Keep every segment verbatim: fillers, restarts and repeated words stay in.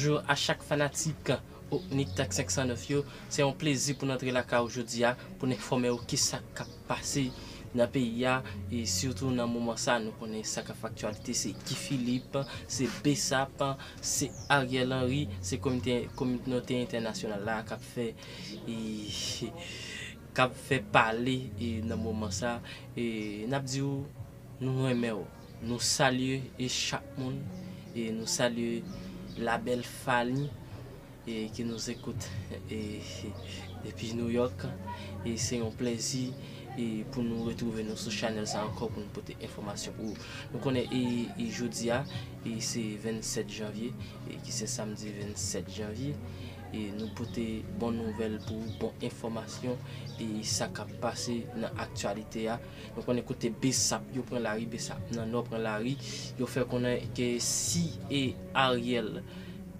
Bonjou a chak fanatik Oknik Tak senk san nèf yo. Se yon plezi pou n antre lakay ou jodi a pou n enfòme w kisa k ap pase nan peyi a, e sitou nan moman sa nou konnen sa k ap fè aktyalite se Guy Philippe, se BSAP, se Ariel Henry, se komite, kominote entènasyonal la k ap fè, e, k ap fè pale, e, nan moman sa. E n ap di w nou renmen w. Nou salye, e, chak moun, e nou salye la belle Fanny, e, qui nous écoute, e, depuis New York. E se yon plezi, e, pou nou retwouve nou sou chanèl sa ankò pou nou pote enfòmasyon pou ou. Nou konnen, e, e jodi a, e se vennsèt janvye, e ki se samdi vennsèt janvye, e nou pote bon nouvèl pou ou, bon enfòmasyon, e sa k ap pase nan aktyalite a. Nou konnen kote BSAP yo pran lari, BSAP nan Nò pran lari, yo fè konnen ke si, e, Ariel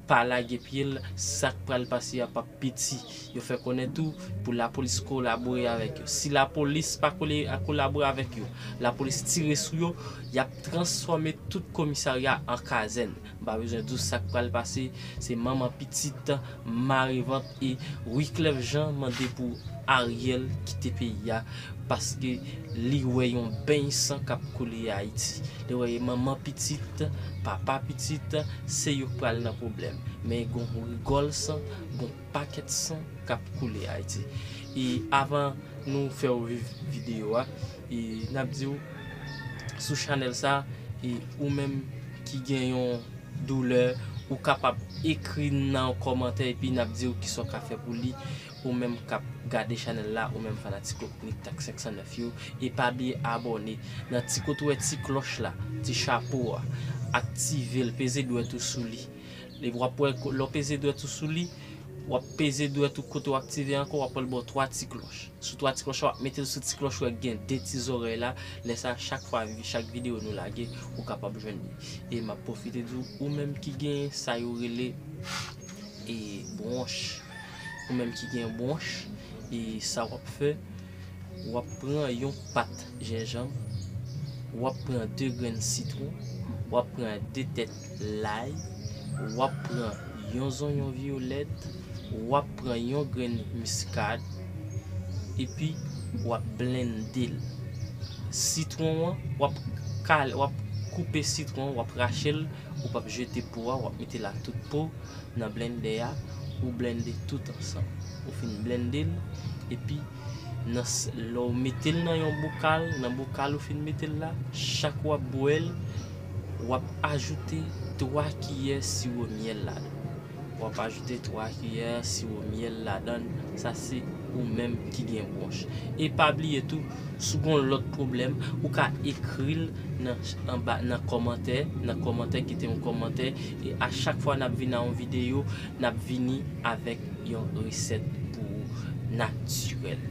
pa lage pye l, sa k pral pase a p ap piti. Yo fè konnen tou pou lapolis kolabore avèk yo. Si lapolis pa kole-, kolabore avèk yo, lapolis tire sou yo, y ap transfòme tout komisarya an kazèn. M pa bezwen di w sa k pral pase, se manman pitit, marevant, e Wyclef Jean mande pou Ariel kite peyi a, paske li wè yon beny san k ap koule Ayiti. Li wè manman pitit, papa pitit, se yo k pral nan pwoblèm. Men gon rigòl san, gon pakèt san k ap koule Ayiti. E avan nou fè w viv videyo a, e n ap di w, sou chanèl sa, e ou menm ki gen yon doulè, ou kapab ekri nan yon kòmantè epi n ap di w kisa w ka fè pou li. Ou menm k ap gade chanèl la, ou menm fanatik Oknik Tak senk san nèf yo, e pa bliye abòne. Nan ti kote w wè ti klòch la, ti chapo a, aktive l, peze dwèt ou sou li. E w ap wè, lè w peze dwèt ou sou li, w ap peze dwèt ou kote w aktive ankò, w ap wè l ba w twa ti klòch. Sou twa ti klòch la, w ap mete l sou ti klòch ou wè k gen de ti zòrèy la. Lè sa, chak fwa, chak videyo nou lage, ou kapab jwenn li. E m ap pwofite di w, ou menm ki gen sa yo rele, e, bwonch. Ou menm ki gen bwonch, e sa w ap fè, w ap pran yon pat jenjanm, w ap pran de grenn sitwon, w ap pran de tèt lay, w ap pran yon zonyon vyolèt, w ap pran yon grenn miskad, epi w ap blende l. Sitwon an, w ap kal-, w ap koupe sitwon an, w ap rache l, ou p ap jete po a, w ap mete l ak tout po nan blendè a, ou blende tout ansanm. Ou fin blende l, epi nan s-, lè w mete l nan yon bokal, nan bokal ou fin mete l la, chak w ap bwè l, w ap ajoute twa kiyè siwo myèl ladan. W ap ajoute twa kiyè siwo myèl ladan l. Sa se ou menm ki gen bwonch. E pa bliye tou, si w gen yon lòt pwoblèm, ou ka ekri l nan, anba, nan kòmantè, nan kòmantè, kite yon kòmantè. E a chak fwa n ap vin a yon videyo, n ap vini avèk yon resèt pou ou natirèl.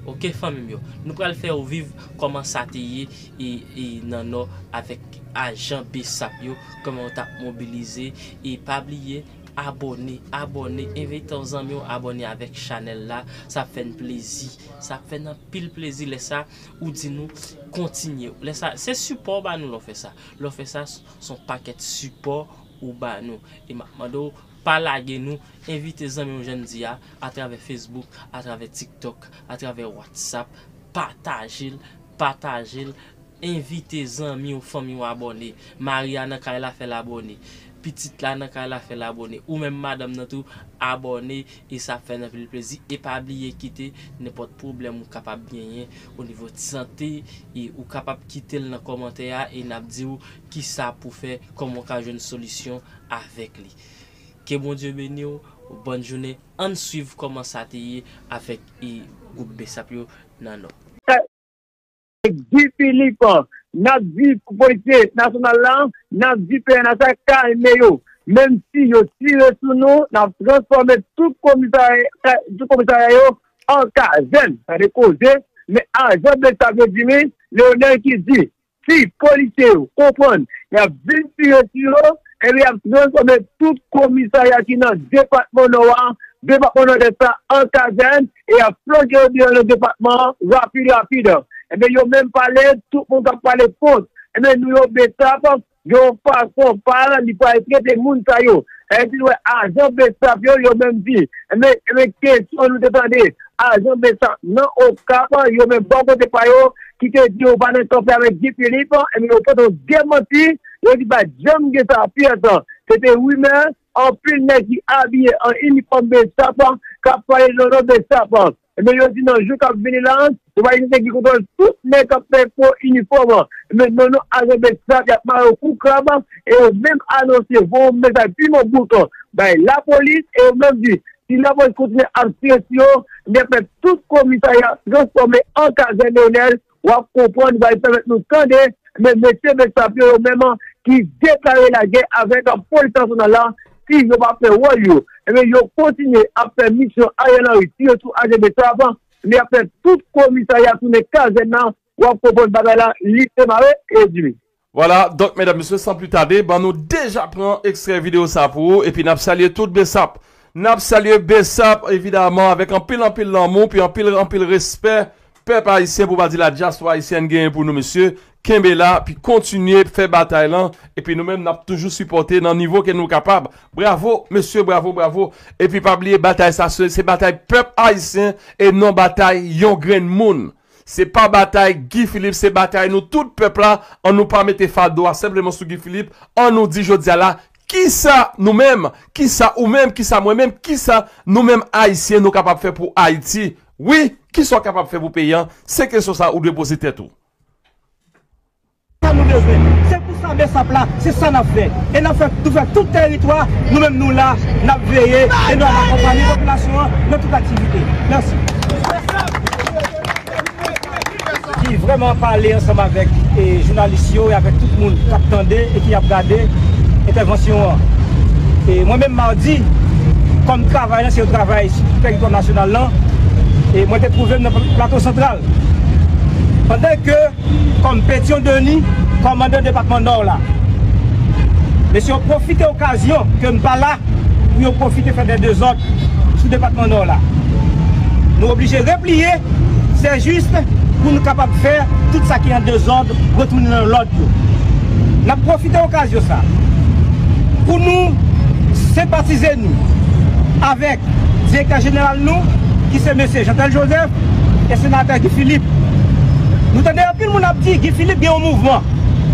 Oke, fanmi m yo, nou pral fè w viv kòman sa te ye e, e nan Nò avèk ajan BSAP yo, kòman yo t ap mobilize. E pa bliye, abòne, abòne, envite yon zanmi w abòne avèk chanèl la. Sa ap fè n plezi, sa ap fè n anpil plezi. Lè sa, ou di nou kontinye. Lè sa, se sipò w ba nou lè w fè sa. Lè w fè sa, s-, s on pakèt sipò ou ba nou. E m ap mande w, pa lage nou, envite zanmi w jan n di a, atravè Facebook, atravè TikTok, atravè WhatsApp, pataje l, pataje l, envite zanmi w, fanmi w abòne. Mari a nan kay la, fè l abòne. Pitit la nan kay la, fè l abòne. Ou menm madanm nan tou, abòne, e sa ap fè n anpil plezi. E pa bliye kite nenpòt pwoblèm ou kapab genyen o nivo de sante, e ou kapab kite l nan kòmantè a, e n ap di w kisa pou fè, kòman w ka jwenn solisyon avèk li. Ke Bondye beni w, bòn jounen, ann swiv kòman sa te ye avèk, e, gwoup BSAP yo nan Nò. Guy Philippe, n ap di pou polisye nasyonal la, n ap di P N H la kalme yo. Menm si yo tire sou nou, n ap transfòme tout komisarya, tout komisarya yo an kazèn. Sa de koze, men ajan BSAP yo di wi, Leonel ki di, si polisye yo konprann y ap vin tire sou yo, ebyen y ap transfòme tout komisarya ki nan depatman Nò a, depatman Nòdès la an kazèn, e y ap flanke yo deyò nan depatman an rapid rapid. Ebyen yo menm pale, tout moun k ap pale kont. Ebyen nou yo BSAP, yon fason pa li pral trete moun sa yo. Sa vle di, nou wè ajan BSAP yo, yo menm di, enben, enben, kesyon nou te tande, ajan BSAP nan Okap, yo menm bò kote pa yo, ki te di yo pa nan kanpe avèk Guy Philippe, enben, yo pote yon demanti, yo di pa t janm gen sa, Pierre, se te rimè, anpil nèg ki abiye an inifòm BSAP, k ap pale nan non BSAP. Ebyen, yo di nan jou k ap vini la, yo va eseye gen kontwòl tout nèg k ap fè fo inifòm. Ebyen, non, non, ajan BSAP, y ap mare yo kou krab, e yo menm anonse, voye yon mesaj piman bout bay lapolis, e yo menm di, si lapolis kontinye ap tire sou yo, ebyen, y ap fè tout komisarya transfòme an kazèn, Leonel, w ap konprann, va pèmèt nou tande, men mesye BSAP yo, yo menm, ki deklare lagè avèk polis nasyonal la, si yo pa fè wòl yo, ebyen, yo kontinye ap fè misyon Ariel Henry tire sou ajan BSAP, ebyen, y ap fè tout komisarya tounen kazèn nan, w ap konprann bagay la, li demare, e Jimmy. Vwala, donk, medam, mesye, san pli tade, ban nou deja pran ekstrè videyo sa pou ou, epi n ap salye tout BSAP. N ap salye BSAP, evidaman, avèk anpil, anpil lanmou, pi anpil, anpil respè, pèp ayisyen, pou pa di la dyaspora ayisyèn genyen pou nou, mesye. Kenbe la, pi kontinye fè batay lan, epi nou menm, n ap toujou sipòte nan nivo ke nou kapab. Bravo, mesye, bravo, bravo. Epi pa bliye, batay sa, se, se batay pèp ayisyen e non batay yon grenn moun. Se pa batay Guy Philippe, se batay nou tout pèp la. An nou pa mete fado a senpleman sou Guy Philippe. An nou di jodi a la, kisa nou menm, kisa ou menm, kisa mwen menm, kisa nou menm ayisyen nou kapab fè pou Ayiti? Wi, kisa w kapab fè pou peyi a? Se kesyon sa ou dwe poze tèt ou. Sa nou bezwen. Se pou sa BSAP la, se sa n ap fè. E n ap fè, nou fè tout teritwa, nou menm nou la, n ap veye, e n ap akonpanye popilasyon an nan tout aktivite. Mèsi. Ki vrèman pale ansanm avèk, e, jounalis yo e avèk tout moun k ap tande e ki ap gade entèvansyon an. E mwen menm, madi, kòm travay lan se yon travay sou teritwa nasyonal lan, e mwen te twouve m nan Plato Santral. Pandan ke kòm Petyon Denis, kòmandan depatman Nò la. Mesye yo pwofite okazyon ke m pa la pou yo pwofite fè de dezòd sou depatman Nò la. Nou oblije repliye, se jis pou nou kapab fè tout sa ki an dezòd retounen nan lòd yo. N ap pwofite okazyon sa pou nou senpatize nou avèk direktè jeneral nou, ki se mesye Jeantel Joseph e senatè Guy Philippe. Nou tande anpil moun ap di Guy Philippe gen yon mouvman.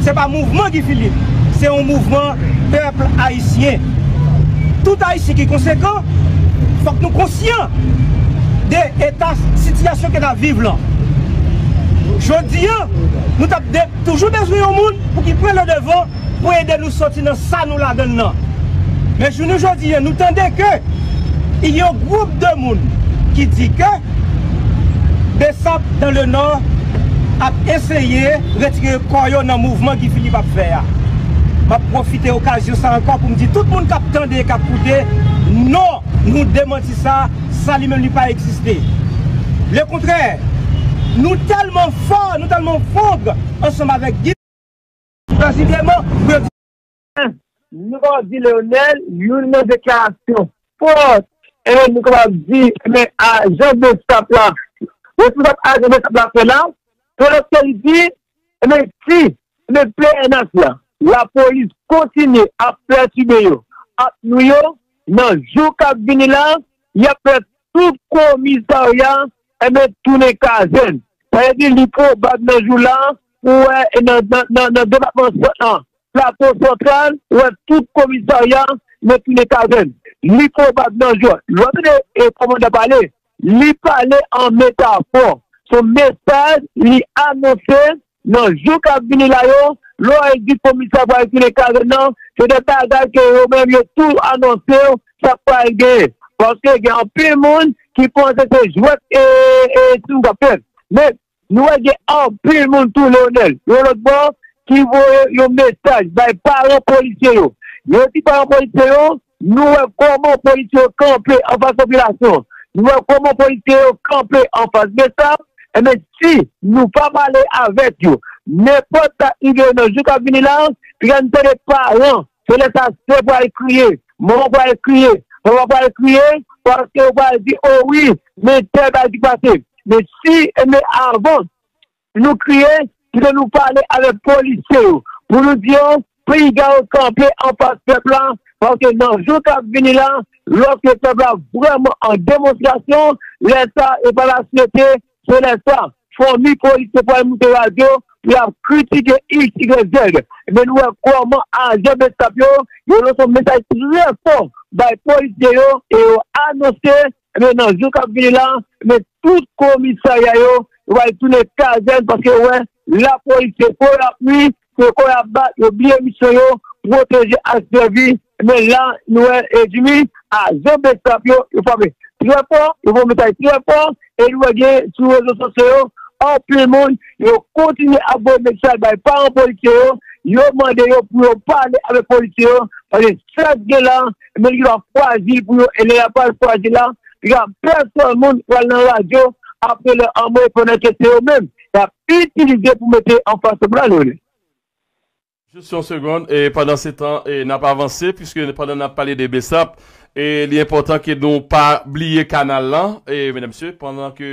Se pa mouvman Guy Philippe, se yon mouvman pèp ayisyen. Tout Ayisyen ki konsekan, fòk nou konsyan de eta sitiyasyon ke n ap viv lan. Jodi a, nou t ap de-, toujou bezwen yon moun pou ki pran le devan pou ede nou soti nan sa nou ladann nan. Men jounen jodi a, nou tande ke gen yon gwoup de moun ki di ke BSAP dans le Nord ap eseye retire kò yo nan mouvman Guy Philippe ap fè a. M ap pwofite okazyon sa ankò pou m di tout moun k ap tande, k ap koute, non, nou demanti sa, sa li menm li pa egziste. Lekontrè, nou tèlman fò, nou tèlman fondre ansanm avèk Guy Presizeman, yo di, nou ka di Leonel, youn nan deklarasyon fò, e nou kapab di, men ajan BSAP la, responsab ajan BSAP la fè la, se lòske li di, men si, men P N H la, lapolis kontinye ap pètibe yo, ap nwi yo, nan jou k ap vini la, y ap fè tout komisarya, enben, tounen kazèn. Sa vle di, li pwobab nan jou la, ou wè, e nan, nan, nan, nan depatman Sant lan, Plato Santral, ou wè tout komisarya, men tounen kazèn. Li pwobab nan jou. Lè w tande, e, kòmandan pale, li pale an metafò. Se yon mesaj, li anonse, nan jou k ap vini la yo, lè w di komisè pral tounen kazèn nan, se de bagay ke yo menm yo tou anonse w, sa k pral genyen. Paske gen anpil moun ki panse se jwèt e, e, si w ap fè. Men, nou wè gen anpil moun tou, Leonel, yon lòt bò, ki voye yon mesaj bay paran polisye yo. Yo di paran polisye yo, nou wè kòman polisye yo kanpe anfas popilasyon. Nou wè kòman polisye yo kanpe anfas BSAP. Enben, si nou pa pale avèk yo, nenpòt sa rive yo nan jou k ap vini la, piga n tande paran, se lè sa sè pral kriye, manman pral kriye, papa pral kriye, paske yo pral di, o wi, men tèl bagay ki pase. Men si, enben, avan, nou kriye, kite nou pale avèk polisye yo, pou nou di yo, piga yo kanpe anfas pèp la, Paske nan jou k ap vini la, lòske pèp la vrèman an demonstrasyon, lè sa, e pa la swete, se lè sa, fanmi polisye pral moute radyo pou y ap kritike X, Y, Z. Men nou wè kòman ajan BSAP yo, yo lanse yon mesaj trè fò bay polisye yo e yo anonse, men nan jou k ap vini la, men tout komisarya yo, yo pral tounen kazèn paske yo wè lapolis se kò y ap nwi, se kò y ap bat, yo bliye misyon yo, pwoteje ak sèvi. Men la, nou wè, e Jimmy, ajan BSAP yo, yo frape trè fò, yo voye mesaj trè fò, e nou wè gen sou rezo sosyo yo, anpil moun, yo kontinye ap voye mesaj bay paran polisye yo, yo mande yo pou yo pale avèk polisye yo, paske sa k gen la, men li va fwajil pou yo, e lè y ap pale fwajil la, li va pèsòn moun pral nan radyo, apre lè anmwe pandan ke se yo menm, y ap itilize pou mete anfas pèp la, Leonel. Jis yon segonn, e pandan se tan, e n ap avanse, piske pandan n ap pale de BSAP, e li enpòtan ke nou pa bliye kanal lan, e medam mesye, pandan ke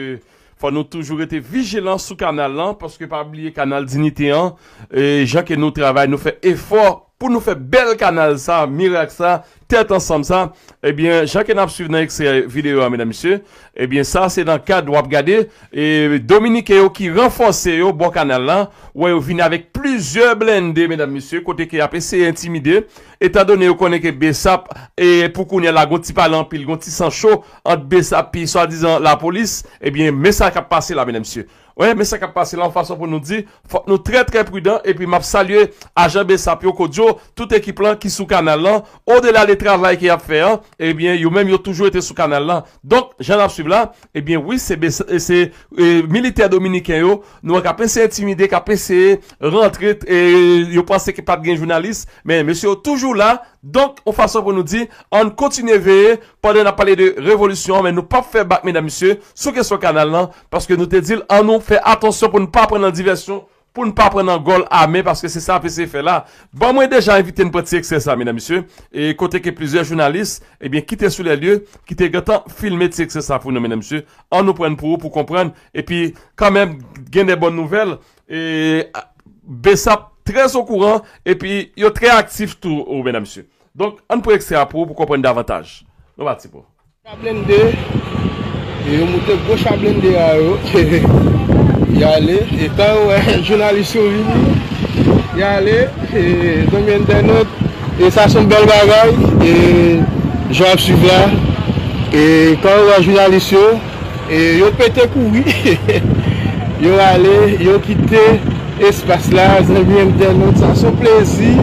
fò nou toujou rete vijilan sou kanal lan, paske pa bliye kanal Dinite an, e jan ke nou travay, nou fè efò pou nou fè bèl kanal sa, mirak sa, tèt ansanm sa, ebyen, jan ke n ap swiv nan ekstrè videyo a, medam mesye, ebyen, sa se nan kad w ap gade, e Dominiken yo ki ranfòse yo bò kanal la, ou wè yo vini avèk plizyè blende, medam mesye, kote ke y ap eseye entimide, etandone yo konnen ke BSAP, e pou kounye a la, gon ti pale anpil, gon ti san cho ant BSAP epi swadizan lapolis, ebyen, men sa k ap pase la, medam mesye. Wi, men sa k ap pase la, yon fason pou nou di, fòk nou trè, trè pridan, epi m ap salye ajan BSAP yo, Kodyo, tout ekip lan ki sou kanal lan, odela de travay ke y ap fè an, ebyen, yo menm yo toujou rete sou kanal lan. Donk, jan n ap swiv la, ebyen, wi, se, se e, militè dominiken yo, nou wè k ap eseye entimide, k ap eseye rantre, e, yo panse ke pa t gen jounalis, men mesye yo toujou la, Donk, yon fason pou nou di, ann kontinye veye pandan n ap pale de revolisyon an, men nou p ap fè bak, medam, mesye, sou kesyon kanal lan, paske nou te di l, ann nou fè atansyon pou n pa pran nan divèsyon, pou n pa pran nan gòl ame, paske se sa y ap eseye fè la. Ban mwen deja envite n pran ti ekstrè sa, medam, mesye, e kote ke plizyè jounalis, ebyen, ki te sou lè lye, ki te gentan filme ti ekstrè sa pou nou, medam, mesye. Ann nou pran n pou ou pou konprann, epi kanmenm, gen de bòn nouvèl, e, BSAP trè okouran, epi yo trè aktif tou, medam, mesye. Donk, ann pran ekstrè a pou ou pou konprann davantaj. Nou pati pou. Cha blende, e yo moute gwo cha blende a yo, y ale, e tan yo wè jounalis yo vini, y ale, e zanmi entènot, e sa se yon bèl bagay, e jan w ap swiv la, e tan yo wè jounalis yo, e yo pete kouri, yo ale, yo kite espas la, zanmi entènot, sa se yon plezi.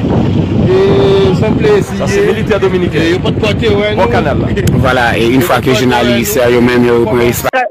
E se yon plezi. Sa se militè dominiken. E yo pa t pòte wè nou. Bò kanal la. Vwala, e yon fwa ke jounalis yo menm yo pran espas.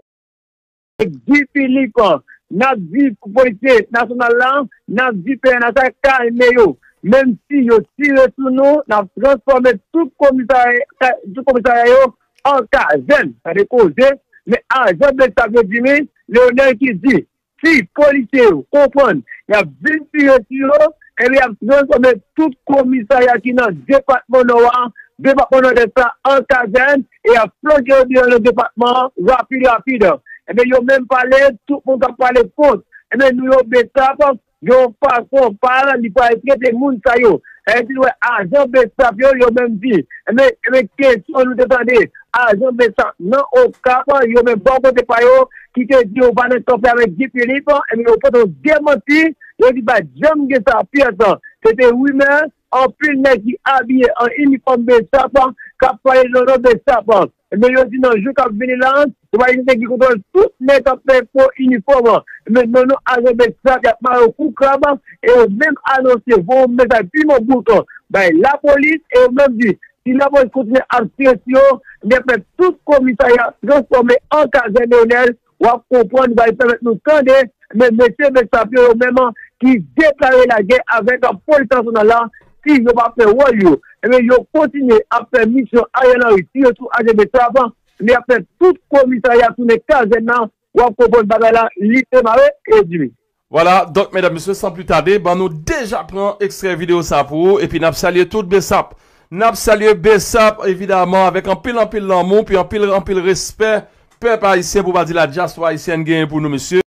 Guy Philippe, n ap di pou polisye nasyonal la, n ap di P N H la kalme yo. Menm si yo tire sou nou, n ap transfòme tout komisarya, tout komisarya yo an kazèn. Sa de koze, men ajan BSAP yo di men, Leonel ki di, Si polisye yo konprann y ap vin tire sou yo, ebyen y ap transfòme tout komisarya ki nan depatman Nò a, depatman Nòdès la an kazèn e y ap flanke yo deyò nan depatman an rapid rapid. Ebyen yo menm pale, tout moun k ap pale kont. Ebyen nou yo BSAP, yon fason pa li pral trete moun sa yo. Ebyen si nou wè ajan BSAP yo, yo menm di, ebyen, ebyen kesyon nou te tande, ajan BSAP nan Okap, yo menm bò kote pa yo, ki te di yo pa nan kanpe avèk Guy Philippe, ebyen yo pote yon demanti, yo di pa t janm gen sa pyès. Se te rimè, anpil nèg ki abiye an inifòm BSAP k ap pale nan non BSAP. Ebyen yo di nan jou k ap vini la, yo pral eseye gen kontwòl tout nèg k ap fè fo inifòm. Ebyen nan non ajan BSAP y ap mare yo kou krab, e yo menm anonse voye yon mesaj piman bouk bay lapolis, e yo menm di, Si lapolis kontinye ap tire sou yo, ebyen fè tout komisarya transfòme an kazèn Leonel, w ap konprann, va pèmèt nou tande, men mesye BSAP yo, yo menm ki deklare lagè avèk polis nasyonal la, si yo pa fè wòl yo, ebyen yo kontinye ap fè misyon Ariel Henry tire sou ajan BSAP, ebyen y ap fè tout komisarya tounen kazèn nan, w ap konprann bagay la, li te mare, e di. Vwala, donk medam, mesye, san pli tade, ban nou deja pran ekstrè videyo sa pou ou, epi n ap salye tout BSAP. N ap salye BSAP, evidaman, avèk anpil, anpil lanmou, pi anpil, anpil respè, pèp ayisyen, pou pa di ladyaspora ayisyèn genyen pou nou, mesye.